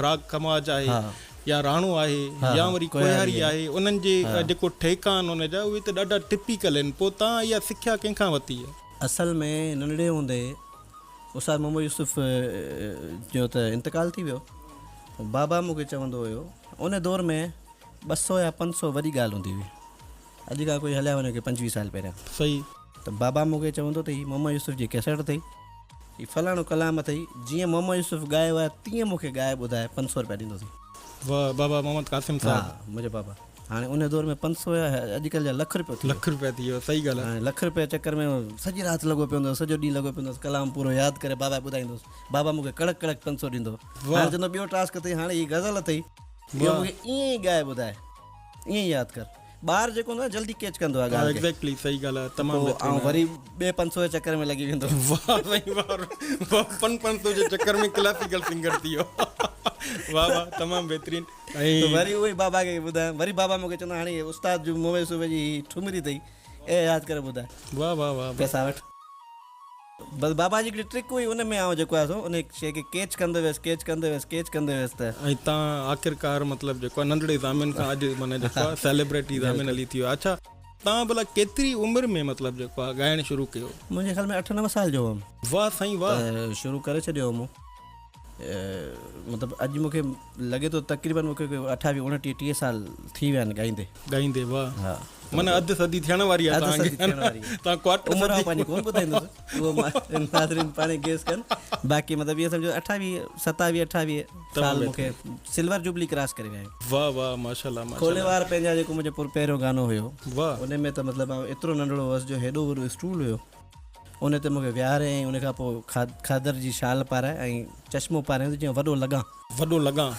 راڳ کماج آهي يا راڻو آهي يا وري ڪوهياري آهي انهن جي جيڪو ٺهڪا آهن ان جا اهي ته ڏاڍا ٽپيڪل آهن پوء توهان اها سکيا ڪنهن کان ورتي آهي؟ اصل ۾ ننڍڙي هوندي استاد محمد يوسف جو ته انتقال ٿي ويو بابا مون کي چوندو هيو ان دور ۾ 200 يا 500 وڏي ڳالهه هوندي هئي اڄ کان ڪوئي هليا وڃو ڪي 25 سال پهريان صحيح. ته بابا مون کي چوندو ته هي محمد يوسف جي ڪيسٽ اٿئي هي فلاڻو ڪلام اٿئي جيئن محمد يوسف ڳايو آهي تيئن مون کي ڳائي ٻڌاء 500 رپيا ڏيندوسين. واه بابا محمد قاسم صاحب. ها منهنجو بابا هاڻي ان دور ۾ 500 يا اڄڪلهه جا لک رپيو ٿي ويو. لک رپيا ٿي ويو صحيح ڳالهه آهي. هاڻي لک رپيا جي چڪر ۾ سڄي رات لڳو پيو هوندو هوس سڄو ڏينهن لڳو پيو هوندو هوس ڪلام پورو ياد ڪري بابا کي ٻڌائيندو هوس بابا مون کي ڪڙڪ ڪڙڪ 500 ڏيندو هو. هاڻي چوندو ٻيو ٽاسڪ اٿئي هاڻي هي غزل اٿئي اهو مون کي ائين ئي ڳائي ٻڌاء ائين ئي ياد ڪر. ٻار جيڪو هوندو آهي جلدي ڪيچ ڪندو آهي ڳالهه کي. ايگزيڪٽلي صحيح ڳالهه آهي تمام پوء بهترين آئون وري ٻئي 500 جي چڪر ۾ لڳي ويندو هوس. واه سائين واه واه پن 500 جي چڪر ۾ ڪلاسيڪل سنگر ٿي ويو واه واه تمام بهترين ۽ وري اهو ئي بابا کي ٻڌايم وري بابا مون کي چوندو هاڻي استاد جو مومي صوبي جي هي ٺمري اٿئي اي ياد ڪري ٻڌاء. واه واه واه. پئسا وٺ. بس بابا جي هڪڙي ٽرڪ هئي ان ۾ آئون جيڪو آهي سو ان شيء کي ڪيچ ڪندو ويس ڪيچ ڪندو ويس ڪيچ ڪندو ويس ته. ۽ تان آخرڪار مطلب جيڪو آهي ننڍڙي ضامن کان اڄ معنيٰ جيڪو آهي سيليبريٽي ضامن علي ٿي ويو آهي اڇا تان ڀلا ڪيتري عمر ۾ مطلب جيڪو آهي ڳائڻ شروع ڪيو؟ منهنجي خيال ۾ اٺ نو سال جو هئم. واه سائين واه. ته شروع ڪري ڇڏيو هو مون مطلب اڄ مون کي لڳي ٿو تقريبن مون کي ڪوئي اٺاويهه اڻٽيهه 30 سال ٿي ويا آهن ڳائيندي. ڳائيندي واه. ها. معنيٰ اڌ صدي ٿيڻ واري آهي اڌ صدي ٿيڻ واري آهي. توهان ڪوارٽر عمر آئون پنهنجي ڪونه ٻڌائيندس اهو ناظرين پاڻ ئي گيس ڪن باقي مطلب اهو سمجهو اٺاويهه ستاويهه اٺاويهه سال مون کي سلور جوبلي ڪراس ڪري ويا آهيون. واه واه ماشاءالله ماشاءالله. کولي وار پنهنجا جيڪو منهنجو پر پهريون گانو هيو واه. ان ۾ ته مطلب آئون ايترو ننڍڙو هوس جو هيڏو وڏو اسٽول هيو ان تي مون کي ويهاري ۽ ان کان پوء کادر جي شال پارائي ۽ چشمو پارايائين ته جيئن وڏو لڳان. وڏو لڳان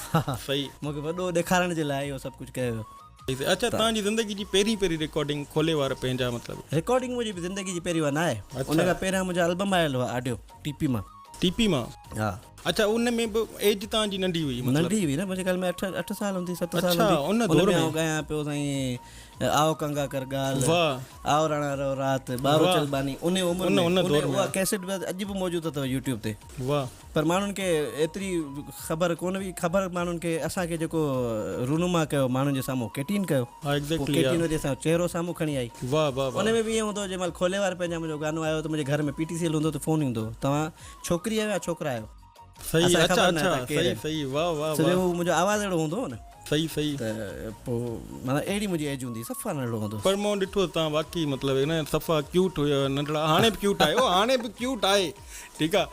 صحيح. مون کي وڏو ڏيکارڻ جي لاء اهو سڀ ڪجهه ڪيو ويو. اڇا توهان جي زندگي جي پهرين پهرين رڪارڊنگ کولي وار پنهنجا مطلب. رڪارڊنگ منهنجي زندگي جي پهرين اها ناهي ان کان پهريان منهنجا البم آيل هئا آڊيو ٽي پي مان. ٽي پي مان؟ ها. اڇا ان ۾ به ايج توهان جي ننڍي هئي مطلب. ننڍي هئي نه منهنجي خيال ۾ اٺ سال هوندي ست سال هوندي. اڇا ان دور ۾. ان ۾ آئون ڳايان پيو سائين آئو ڪنگا ڪر ڳالهه. واه. آئو راڻا رهو رات ٻارو چل ٻانهي ان عمر ۾ ان دور ۾ اها ڪيسٽ به اڄ به موجود اٿو يوٽيوب تي. واه. پر ماڻهن کي ايتري خبر ڪونه هئي خبر ماڻهن کي اسان کي جيڪو رونما ڪيو ماڻهن جي سامهون ڪيٽين ڪيو ها پوء ڪيٽين وري اسان جو چهرو سامهون کڻي آئي واه واه ان ۾ به ائين هوندو هو جنهن مهل کولي وار پنهنجا منهنجو گانو آيو ته منهنجي گهر ۾ پي ٽي سي ايل هوندو ته فون ايندو هو توهان ڇوڪري آهيو يا ڇوڪرا آهيو صحيح اسان کي اچا خبر ناهي اچا ته ڪير صحيح آهن صحيح واه واه ڇو جو واه هو منهنجو آواز اهڙو هوندو هو نه صحيح صحيح ته پوء معنيٰ اهڙي منهنجي ايج هوندي هئي صفا ننڍڙو هوندو هوس. پر مون ڏٺو توهان واقعي مطلب نه صفا ڪيوٽ هيو ننڍڙا هاڻي به ڪيوٽ آهيو هاڻي به ڪيوٽ آهي ٺيڪ آ.